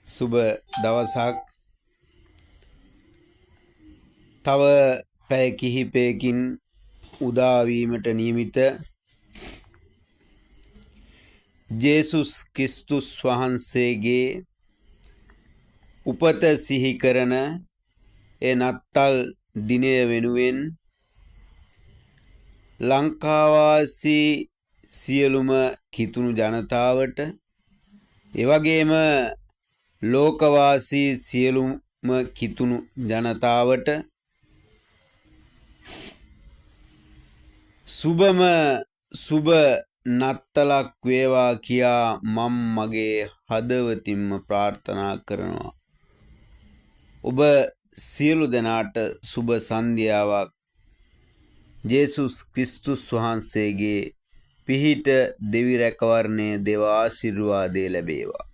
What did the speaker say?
සුබ දවසක්. තව පැය කිහිපයකින් උදා වීමට නියමිත ජේසුස් ක්‍රිස්තුස් වහන්සේගේ උපත සිහි කරන ඒ නත්තල් දිනය වෙනුවෙන් ලංකාවාසී සියලුම කිතුණු ජනතාවට, ඒ වගේම ලෝකවාසී සියලුම කිතුණු ජනතාවට සුබම සුබ නත්තලක් වේවා කියා මම් මගේ හදවතින්ම ප්‍රාර්ථනා කරනවා. ඔබ සියලු දෙනාට සුබ සන්ධ්‍යාවක්. ජේසුස් ක්‍රිස්තුස් වහන්සේගේ පිහිට, දෙවි රැකවරණය, දේව ආශිර්වාදය ලැබේවා.